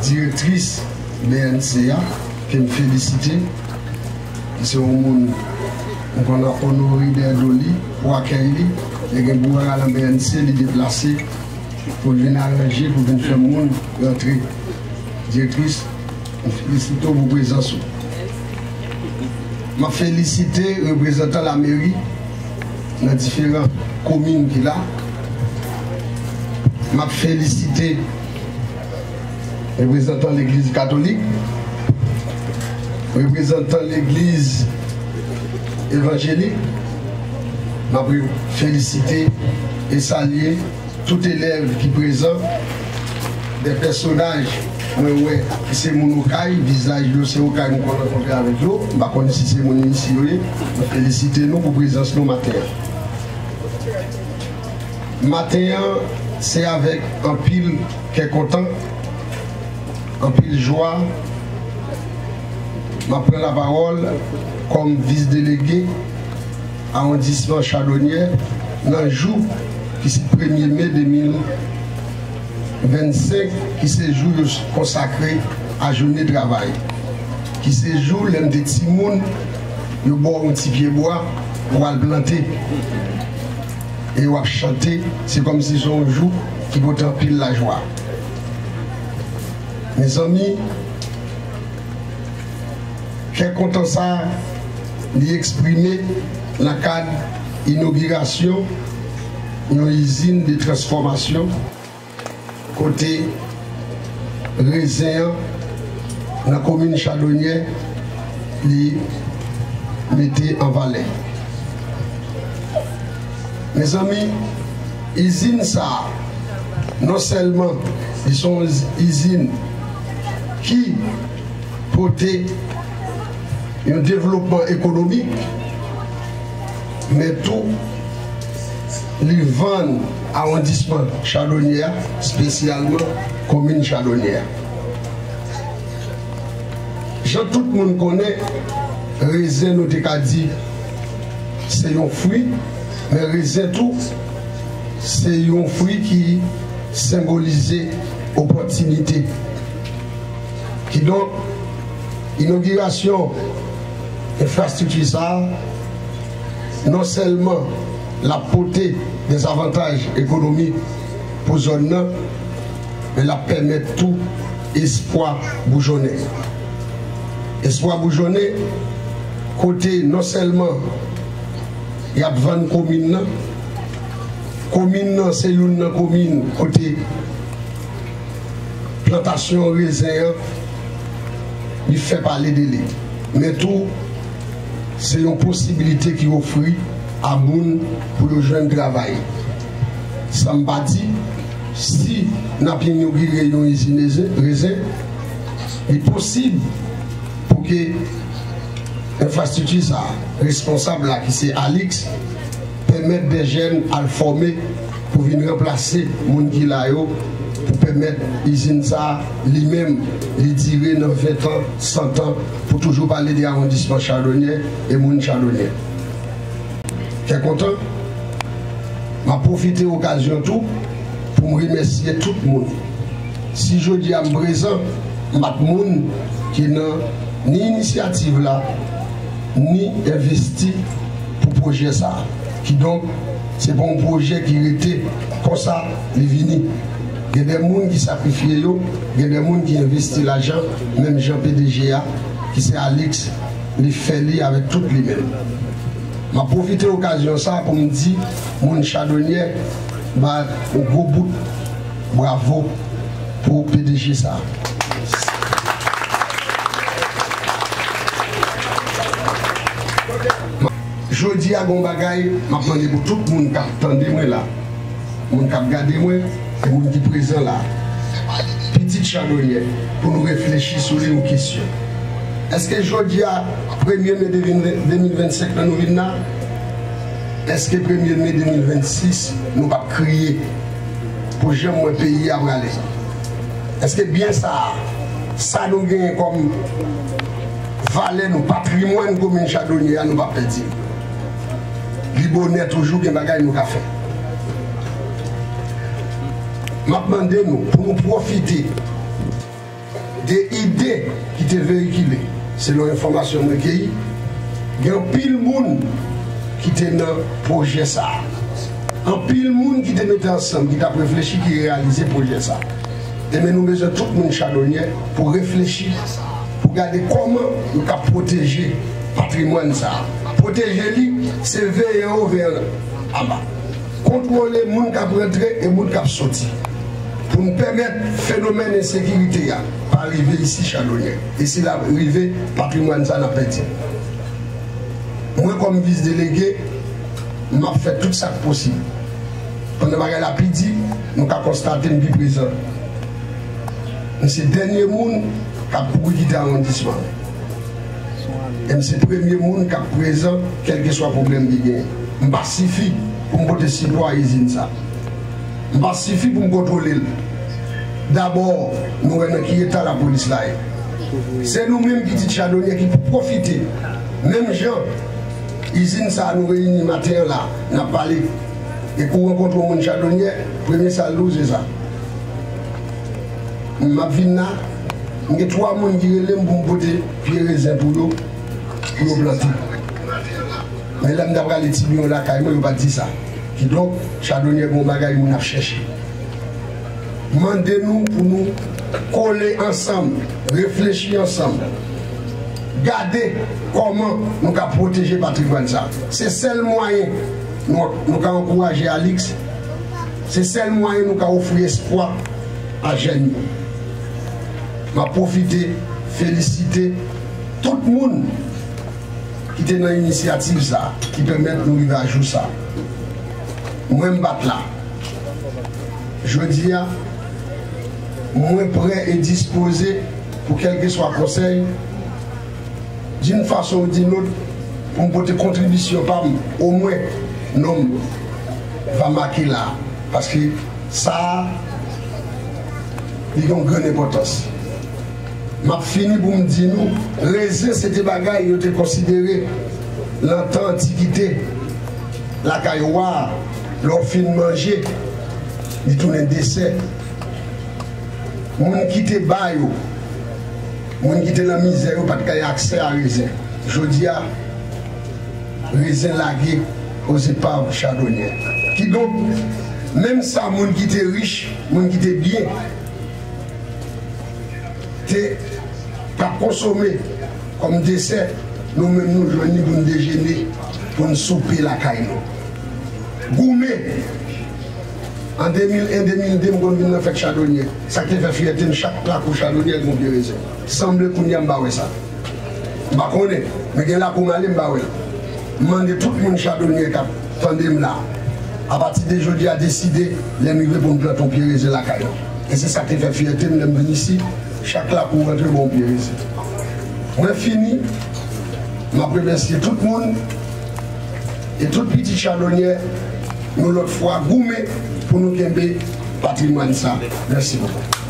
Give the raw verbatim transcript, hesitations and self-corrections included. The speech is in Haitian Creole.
Direktris B N C a, ke m felisite, ki se yon moun m konn ap onore dèyè do li pou akèy li, li gen bouwa nan B N C, li deplase pou l vin aranje, pou l vin fè moun rantre. Direktris, m felisite w pou prezans ou. M ap felisite reprezantan lameri nan diferan komin ki la. M ap felisite reprezantan legliz katolik, reprezantan legliz evanjelik. M ap felisite e salye tout elèv ki prezan, de pèsonaj mwen wè ki se moun Okay, vizaj yo se Okay, m konn rankontre avèk yo, m pa konn si se moun isi yo ye. M felisite nou pou prezans nou maten an. Maten an, se avèk anpil kè kontan, anpil jwa, m ap pran lapawòl kòm vis delege awondisman Chadonyè nan jou ki se premye me de mil vennsenk, ki se jou yo konsakre a jounen travay, ki se jou lè m te timoun, yo ba w yon ti pye bwa pou w al plante. E w ap chante, se kòmsi se yon jou ki pote anpil lajwa. Mezanmi, kè kontan sa a, li eksprime nan kad inogirasyon yon izin de transfòmasyon kote rezen an nan komin Chadonyè li mete an valè. Mezanmi, izin sa a, non sèlman li se yon izin ki pote yon devlopman ekonomik, men tou li vann awondisman Chadonyè a, espesyalman komin Chadonyè a. Jan tout moun konnen, rezen nou te ka di se yon fwi, men rezen tou se yon fwi ki senbolize opòtinite. Kidonk, inogirasyon enfrastrikti sa a, non sèlman l ap pote de zavantaj ekonomik pou zòn nan, men l ap pèmèt tou espwa boujonnen. Espwa boujonnen kote non sèlman y ap vann komin nan, komin nan se youn nan komin kote plantasyon rezen an, li fè pale de li. Men tou, se yon posibilite ki ofri a moun pou yo jwenn travay. San m pa di, si n ap inogire yon izin eze-, rezen, li posib pou ke enfrastrikti sa a, responsab la ki se Alix, pèmèt de jèn al fòme pou vin ranplase moun ki la yo, pou pèmèt izin sa a, li menm, li dire nan ven tan, san tan, pou toujou pale de awondisman Chadonyè e moun Chadonyè. Kè kontan, m ap pwofite okazyon tou pou m remèsye tout moun. Si jodi a m prezan, m pa t moun ki nan ni inisyativ la, ni envesti pou pwojè sa a. Kidonk, se pa yon pwojè ki rete konsa, li vini. Gen de moun ki sakrifye yo, gen de moun ki envesti lajan, menm jan P D G a, ki se Alix, li fè li avèk tout li menm. M ap pwofite okazyon sa a pou m di moun Chadonyè, ba yon gwo bout bravo pou P D G sa a. Jodi a, gen yon bagay m ap mande pou tout moun k ap tande mwen la, moun k ap gade mwen, e moun ki prezan la. Pitit Chadonyè, pou nou reflechi sou li yon kesyon. Èske jodi a, premye me de mil vennsenk la nou vin la? Èske premye me de mil vennsis, nou p ap kriye pou jan m wè peyi a prale? Èske byen sa a, sa nou genyen kòm valè nou, patrimwàn komin Chadonyè a, nou p ap pèdi l? Li bonè toujou gen bagay nou ka fè. M ap mande nou pou nou pwofite De ide ki te veyikile, selon enfòmasyon m rekeyi, gen anpil moun ki te nan pwojè sa a. Anpil moun ki te mete ansanm, ki t ap reflechi, ki reyalize pwojè sa a. Ebyen, nou bezwen tout moun Chadonyè pou reflechi, pou gade kòman nou ka pwoteje patrimwàn sa a. Pwoteje li, se veye an wo, veye an aba. Kontwole moun k ap rantre e moun k ap soti, pou n pèmèt fenomèn ensekirite a pa rive isi Chadonyè. E si l ap rive, patrimwàn sa n ap pèdi. Mwen, kòm vis delege, m ap fè tout sa k posib. Pandan bagay la pi di, nou ka konstate m pi prezan. M se dènye moun k ap kouri kite awondisman. E m se premye moun k ap prezan, kèlkeswa pwoblèm ki genyen. M pa sifi pou m pote sipò a izin sa. M pa sifi pou m kontwole l. Dabò, nou wè nan ki eta lapolis la ye. Se nou menm pitit Chadonyè ki pou pwofite. Menm jan izin sa a nou reyini maten an la, n ap pale. E kou w rankontre yon moun Chadonyè, premye sa l di w se sa. M ap vin la, m gen twa moun ki rele m pou m pote pye rezen pou yo, pou yo plante. Men lè m t ap rale ti byon lakay mwen, yo pa t di sa. Kidonk, Chadonyè gen yon bagay moun ap chèche. Mande nou pou nou kole ansanm, reflechi ansanm, gade kòman nou ka pwoteje patrimwàn sa. Se sèl mwayen nou, nou ka ankouraje Alix, se sèl mwayen nou ka ofri espwa a jèn yo. M ap pwofite felisite tout moun ki te nan inisyativ sa, ki pèmèt nou rive a jou sa. Mwen, m pa t la. Jodi a, mwen prè e dispoze pou kèlkeswa konsèy, d'une façon ou d'une autre, pou m pote kontribisyon pa m, omwen non m va make la, paske sa a, li gen yon grann enpòtans. M ap fini pou m di nou, rezen se te bagay yo te konsidere nan tan antikite lakay wa a, lè w fin manje, li tounen desè. Moun ki te ba yo, moun ki te nan mizè yo pa t ka gen aksè a rezen. Jodi a, rezen lage ozepav Chadonyè. Kidonk, menm sa moun ki te rich, moun ki te byen, te ka konsome kòm desè, nou menm nou jwenn li pou n dejene, pou n soupe lakay nou. Goumen! An de mil en, de mil de, m konn vin nan fèt Chadonyè. Sa k te fè fyète m, chak lakou Chadonyè gen yon pye rezen. Sanble kounye a m pa wè sa. M pa konnen, men gen lakou m ale m pa wè l. M mande tout moun Chadonyè k ap tande m la, apati de jodi a, deside lè m rive pou m plante yon pye rezen lakay nou. E se sa k te fè fyète m lè m vin isi, chak lakou w rantre gen yon pye rezen. Mwen fini, m ap remèsye tout moun e tout pitit Chadonyè, yon lòt fwa goumen pou nou kenbe patrimwàn sa. Mèsi bokou.